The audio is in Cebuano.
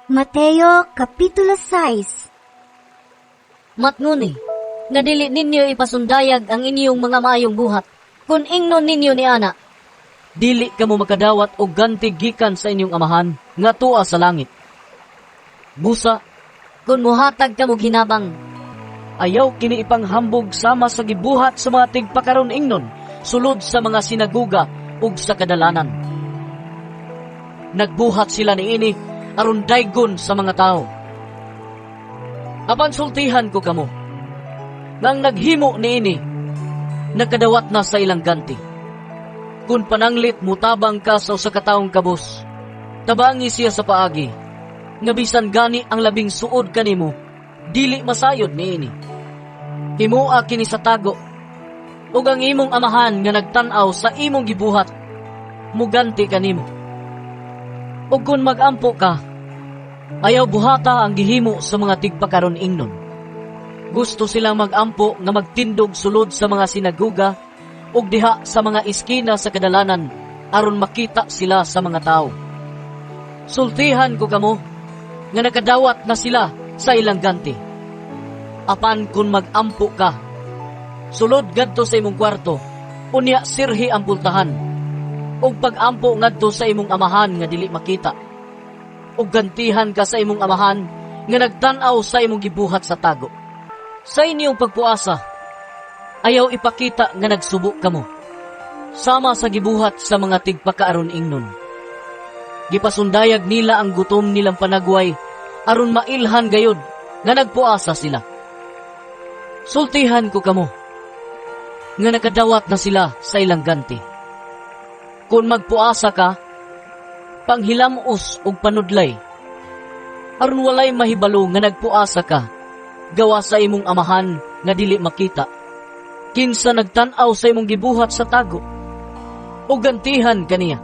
Mateo Kapitulo 6. Matnguni, nga dili ninyo ipasundayag ang inyong mga maayong buhat. Kung ingnon ninyo ni ana, dili kamo makadawat og ganti gikan sa inyong Amahan nga tuwa sa langit. Busa, kung muhatag kamo hinabang, ayaw kini ipanghambog sama sa gibuhat sa mga tigpakaron ingnon sulod sa mga sinaguga ug sa kadalanan. Nagbuhat sila niini aron daygon sa mga tao. Apan sultihan ko kamo, nga ang naghimo niini nakadawat na sa ilang ganti. Kung pananglit mutabang ka sa usa ka taong kabus, tabangi siya sa paagi, nga bisan gani ang labing suod kanimo, dili masayod niini. Himoa kini sa tago, ug ang imong Amahan nga nagtan-aw sa imong gibuhat, muganti kanimo. Ug kung magampo ka, ayaw buhata ang gihimo sa mga tigpakaron ingnon. Gusto silang magampo nga magtindog sulod sa mga sinaguga ug diha sa mga iskina sa kadalanan aron makita sila sa mga tao. Sultihan ko kamo nga nakadawat na sila sa ilang ganti. Apan kung magampo ka, sulod ngadto sa imong kwarto, unya sirhi ang pultahan, ug pag-ampo ngadto sa imong Amahan nga dili makita. Ug gantihan ka sa imong Amahan nga nagtan-aw sa imong gibuhat sa tago. Sa inyong pagpuasa, ayaw ipakita nga nagsubo kamo, sama sa gibuhat sa mga tigpakaaron ingnon. Gipasundayag nila ang gutom nilang panagway aron mailhan gayod nga nagpuasa sila. Sultihan ko kamo nga nakadawat na sila sa ilang ganti. Kung magpuasa ka, panghilamos og panudlay, aron walay mahibalo nga nagpuasa ka, gawa sa imong Amahan nga dili makita. Kinsa nagtan-aw sa imong gibuhat sa tago, ug gantihan kaniya.